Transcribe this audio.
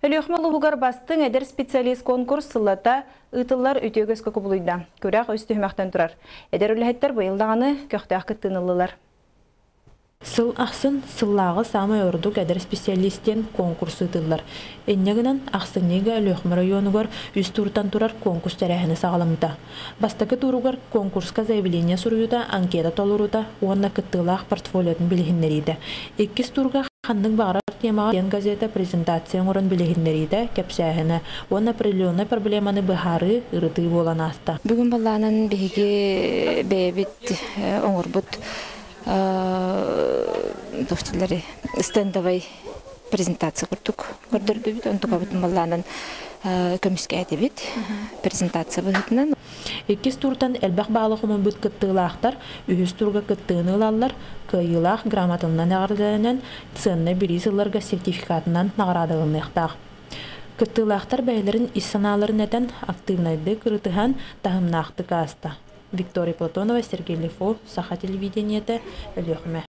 Өлүөхүмэ улууһугар бастыҥ эдэр специалист конкурс сыллата ыытыллар үтүө үгэскэ кубулуйда. Күрэх үс түһүмэхтэн турар. Эдэр үлэһиттэр быйыл даҕаны көхтөөх кыттыыны ыллылар. Сыл ахсын сыллааҕы саамай ордук эдэр специалист диэн конкурс ыытыллар. Инньэ гынан, ахсынньыга Өлүөхүмэ оройуонугар үс тууртан турар конкурс тэрээһинэ саҕаламмыта. Бастакы тууругар конкурска заявление суруйуута, анкета толоруута уонна кыттыылаах портфолиотун билиһиннэриитэ. Иккис туурга ханнык баҕарар темаҕа диэн газета презентация оҥорон билиһиннэриитэ, кэпсээһинэ уонна определеннай проблеманы быһаарыы, ырытыы буолан ааста. Бүгүн балаанан биһиги бэйэбит оҥорбут стендовай презентация курдук көрдөрдүбүт. Онтукабытын балаанан көмүскээтибит презентация быһыытынан. Иккис тууртан элбэх баалы хомуйбут кыттыылаахтар үһүс турга кыттыыны ылаллар, кыайыылаах грамотанан эҕэрдэлэнэн, ценнай бириис ыларга сертификатынан наҕараадаланыахтаах. Кыттыылаахтар бэйэлэрин ис санааларын этэн, актыыбынайдык ырытыһан, таһымнаахтык ааста. Виктория Платонова, Сергей Лефов, Саха телевидениетэ, Өлүөхүмэ.